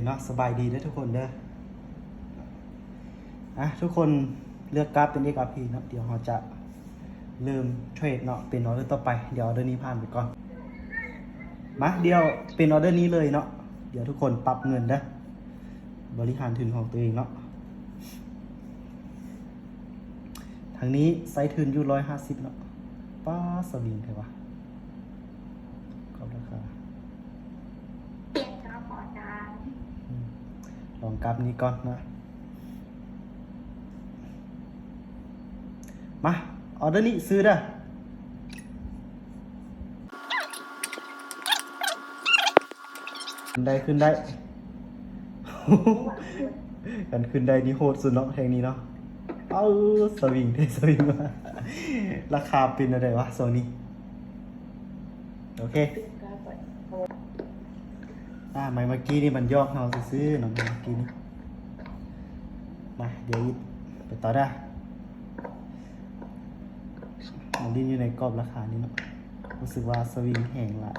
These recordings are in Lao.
ເນາະ ສະບາຍດີເດີທຸກຄົນເດີ. ອ່ະ ທຸກຄົນເລືອກກາຟເປັນ ເອັກອາພີ ເນາະ. ດຽວເຮົາຈະເລີ່ມເທຣດເນາະ ເປັນອໍເດີຕໍ່ໄປ. ດຽວອໍເດີນີ້ຜ່ານໄປກ່ອນ. ມາ ດຽວເປັນອໍເດີນີ້ເລີຍເນາະ. ດຽວທຸກຄົນປັບເງິນເດີ ບໍລິຫານທຶນຂອງຕົວເອງເນາະ. ທາງນີ້ໃຊ້ທຶນຢູ່ຮ້ອຍຫ້າສິບເນາະ. ປ້າ ສະວິງແທ້ວະ. ກອບລາຄາ ປ່ຽນກາບໍ່ອາຈານ? ອືມ ລອງກັບນີ້ກ່ອນນະ. ມາ ອໍເດີນີ້ຊື້ເດີ. ຂຶ້ນໄດ້ ຂຶ້ນໄດ້. ຄັນຂຶ້ນໄດ້ນີ້ໂຫດສຸດເນາະ ແທ່ງນີ້ເນາະ. ເອົາ ສະວິງແທ້ ສະວິງວ່າ. ລາຄາເປັນແນວໃດວະຊ່ວງນີ້? ໂອເຄ ອ່າ ໄມ້ເມື່ອກີ້ນີ້ມັນຢອກເຮົາຊື່ໆເນາະ ໄມ້ເມື່ອກີ້ນີ້. ມາ ດຽວອີກ ໄປຕໍ່ເດີ. ມັນຫຼິ້ນຢູ່ໃນກອບລາຄານີ້ເນາະ. ຮູ້ສຶກວ່າສະວິງແຮງຫຼາຍ.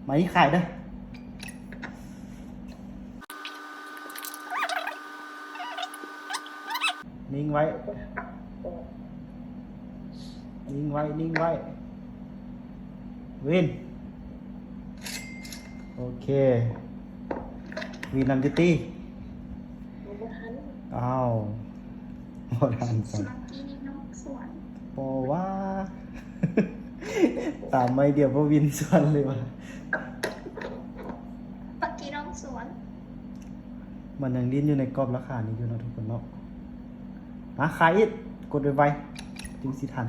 ໄມ້ນີ້ຂາຍເດີ. ນິ່ງໄວ້ ນິ່ງໄວ້ ນິ່ງໄວ້. ວິນ ໂອເຄ ວິນນຳຢູ່ຕິ. ບໍ່ທັນ. ອ້າວ ບໍ່ທັນ. ສວນກີ້ນ້ອງສວນ. ບໍ່ວ່າ ຕາມໄມ້ດຽວບໍ່ວິນສວນເລີຍວ່າ. ປາກີນ້ອງສວນ. ມັນຍັງຫຼິ້ນຢູ່ໃນກອບລາຄານີ້ຢູ່ເນາະທຸກຄົນເນາະ. ມາ ຂາຍອີກ ກົດໄວໆ ຈຶ່ງຊິທັນ.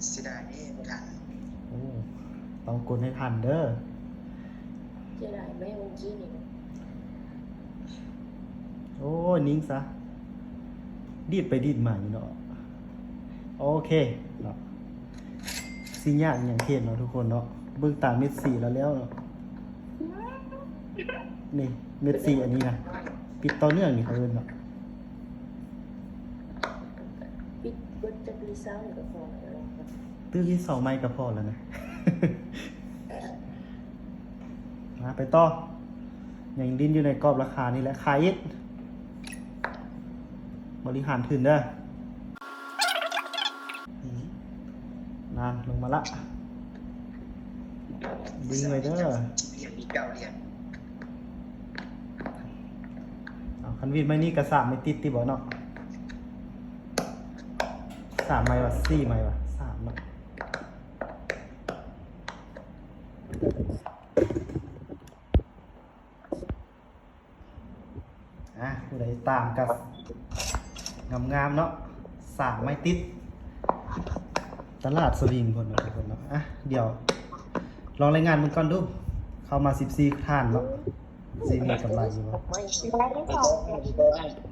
ເສຍດາຍເດ້ ບໍ່ທັນ. ໂອ້ ຕ້ອງກົດໃຫ້ທັນເດີ. ເສຍດາຍໄມ້ວງກີ້ນີ້. ໂອ້ ນິ່ງຊະ ດີດໄປດີດມາຢູ່ເນາະ. ໂອເຄເນາະ ຊິຍາກຫຍັງເຮັດເນາະທຸກຄົນເນາະ. ເບິ່ງຕາເມັດສີແລ້ວແລ້ວເນາະ. ນີ້ເມັດສີອັນນີ້ນະ ປິດຕໍ່ເນື່ອງນີ້ເຂົາເອີ້ນເນາະ. ປິດເບິດຈັກລີຊາວນີ້ກໍພໍແລ້ວ. ຕື້ທີ່ສອງໄມ້ກໍພໍແລ້ວນະ. ມາ ໄປຕໍ່. ຍັງຫຼິ້ນຢູ່ໃນກອບລາຄານີ້ແຫຼະ. ຂາຍອີກ ບໍລິຫານທຶນເດີ. ອືມ ນັ້ນ ລົງມາລະ ດຶງໄວ້ເດີ. ເອົາ ຄັນວິນໄມ້ນີ້ກໍສາມໄມ້ຕິດຕິບໍ່ເນາະ? ສາມໄມ້ວະ ສີ່ໄມ້ວະ ສາມເນາະ. ອ່ະ ຜູ້ໃດຕາມກໍງາມໆເນາະ ສາມໄມ້ຕິດ ຕະຫຼາດສະວິງພຸ້ນເນາະ ທຸກຄົນເນາະ. ອ່ະ ດຽວລອງລາຍງານເບິ່ງກ່ອນດູ ເຂົ້າມາສິບສີ່ທ່ານເນາະ ຊິມີກຳໄລຢູ່ບໍ່? ໄດ້ສອງ